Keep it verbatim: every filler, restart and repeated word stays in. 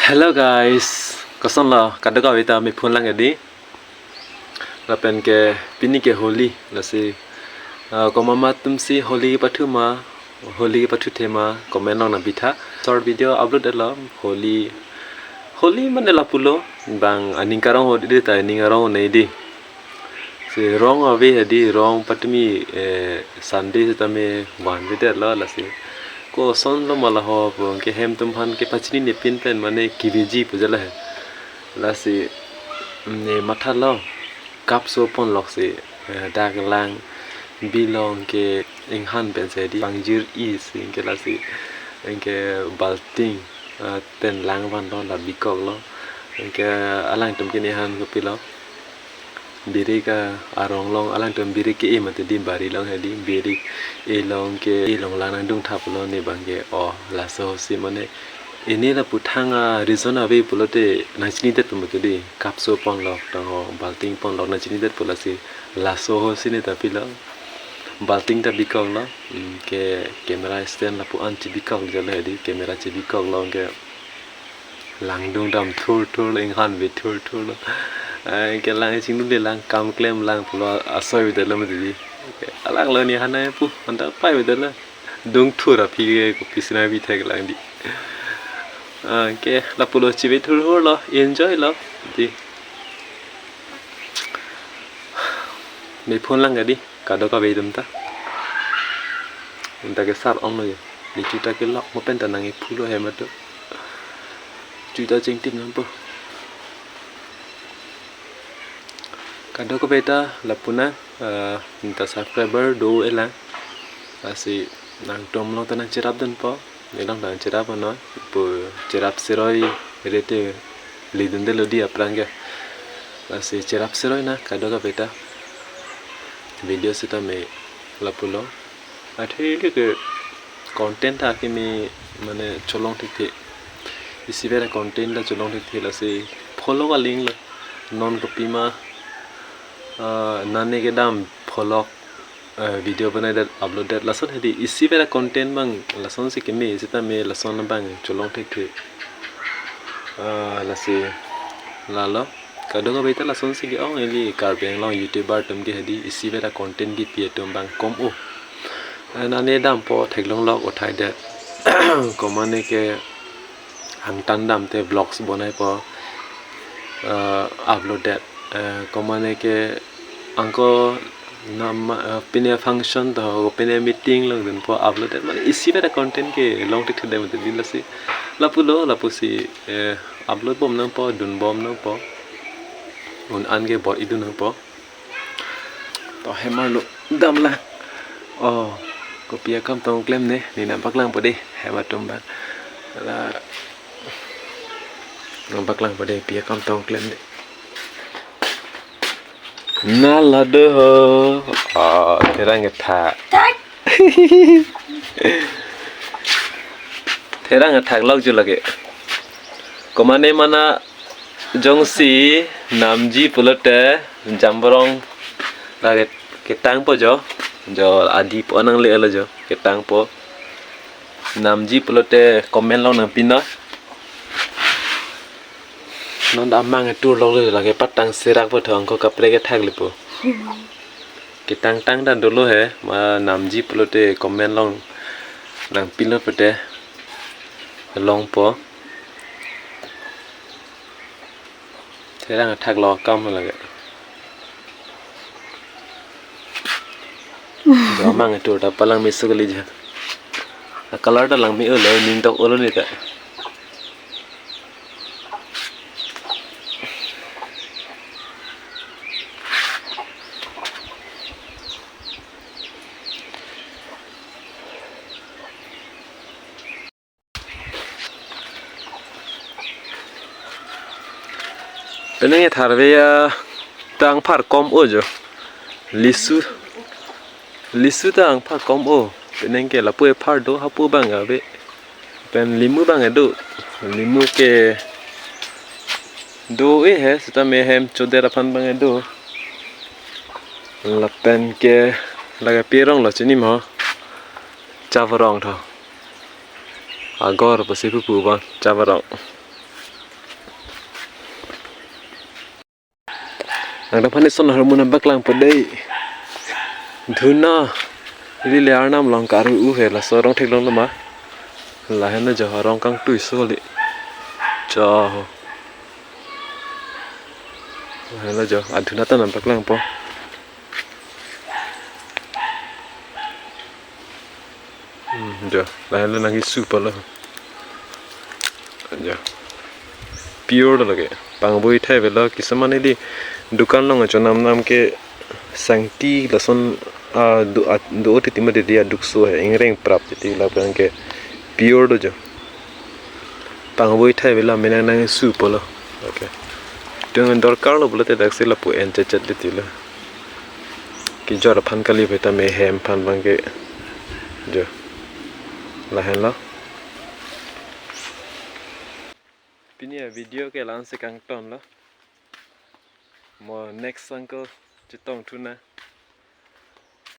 Hello guys, kosonlo, kadokave ta mephun lang edi. Lapen ke pini ke Holi, lasi, ah, komat atum si Holi kepathu ma, Holi kepathu the ma, comment along nangpitha. Short video upload etlo, Holi, Holi mane lapulo, bang aning karong ho di ta, aning karong ho nai di. Si rong ave hedi, rong patumi, eh, Sunday sitame van vedetlo, lasi kosonlo ma la ho pu anke hem atum aphan kepachinine pin pen mane keveji pu jala he. Lasi ne mathalo, kapso ponlok si, eh, dak lang bilong ke inghan pen si di pangjir-i si anke lasi anke balting, eh, pen lang vanlo, la bikoklo. Anke alangtum ke ne han kopilo, birik, ah, arong along alangtum birik ke-e mati di, bari along hedi, birik e along ke, e along lang nangdung thaplo ne bang ke. O, laso si mane, ini lapu thang a-reason ave pulote nangchinidet pu mati di, kapso ponlok tang ho, balting ponlok nangchinidet pu, lasi laso ho si ne ta pilo, balting ta bikoklo. Hmm, ke camera stand lapu-an chibikok jala hedi, camera chibikoklo anke langdung dam thurthur lo, inghan ave thurthur lo. Ai, ke lang chingdunde lang, kam klem lang pulo asoi vedetlo mati di. Ke alanglo ne han nangpu, anta pai vedetlo. Dungthur aphi ke kopisi nangpithek lang di. Ah, ke lapulo, chive thurthur lo, enjoy lo di. Mephun lang edi, kadokave atum ta. Anta ke sar-onglo jo. Lichu ta kelok, mo pen ta nangkephulo hem atum. Chu ta chingtim nangpo. Kadokave ta lapu na, eh, anta subscriber do-e lang. Lasi nangtum along ta nangcherap dunpo. Ne along ta nangcherap ano, pu cherap seroi rete lidundelo di aphrang ke. Lasi cherap seroi na kadokave ta. Video sitame lapulo. Athe ke content ta keme mane cholong thekthe. Isivera content ta cholong thekthe, lasi follow aling lo. Non kopima, ah, nane kedam follow, eh, video banaidet, upload det, lason hedi isivera content abang lasonsi keme, sitame lason abang cholong thekthe. Ah, lasi lalo, kadokave ta lasonsi ke-ong, ili Karbi Anglong YouTuber atum ke hedi isivera content kepi atum abang kom-o. Eh, nane dampo, theklonglok uthai det. Komane ke angtan damte vlogs bonaipo, eh, upload det. Eh, komane ke angko nam, eh, pine function to, pine meeting along dunpo, upload det. Mane isivera content kelong thekthedet mati di, lasi lapulo, lapusi, eh, upload bom nangpo, dun bom nangpo. Un-an ke bor-i dun nangpo. To hem arlo damlang. Oh, kopi akam tong klem ne, ne nangpaklangpo de, hem atum abang. La, nangpaklangpo de, pi akam tong klem ne. Na la do ho. Oh, therang kethak. Therang kethak lok ju lake. Komane mana jongsi namji pulote jamborong lake ketangpo jo. Jo adi po nangle lo jo. Ketangpo. Namji pulote comment along nangpinoi. Non ta amang atur lok le, lake patang serak po thong ko kaprek kethak le po. Ketangtang ta dolo he, ma namji pulote comment along nangpinoi pute longpo. Therang kethak lo akam lake. Jo amang atur ta palangme sukali ja. A color ta langme-o lo, ning tok-o lo ne ta. Penang ke tharve, ah, ta angphar kom-o jo. Lisu, lisu ta angphar kom-o. Penang ke lapu ephar do, hapu abang ave. Pen limu abang do. Limu ke do-e he, sitame hem chodet aphan abang do. Lapen ke lake pirong lo chini mo. Chavorong tho. Agor pusi pupu abang chabarong. Nangdang aphan ison ahormu nangpaklangpo dei. Dhuna. Ili le Arnam along karu u he, laso arong theklonglo ma. Lahenlo jo, arong kangtui soli. Jo. Lahenlo jo, adhuna ta nangpaklangpo. Hmm, jo, lahenlo nangkesu pulo. Jo. Pure lo ke. Pangvoi thai avelo, kisuman ili dukan along chonam nam ke sangti lason, ah, do, ah, do titi mati, dei adukso he, ingreng prap titi, lapen ke pure do jo. Pangvoi thai avelo, mena nangkesu pulo. Okay. Itum dorkar lo pulote daksi lapu en chet chet titi lo. Kejor aphan kali, vitamin hem aphan abang ke. Jo. Lahenlo. Pini avideo ke la-ansi kangtonlo. Mo next anke chetongthu nang.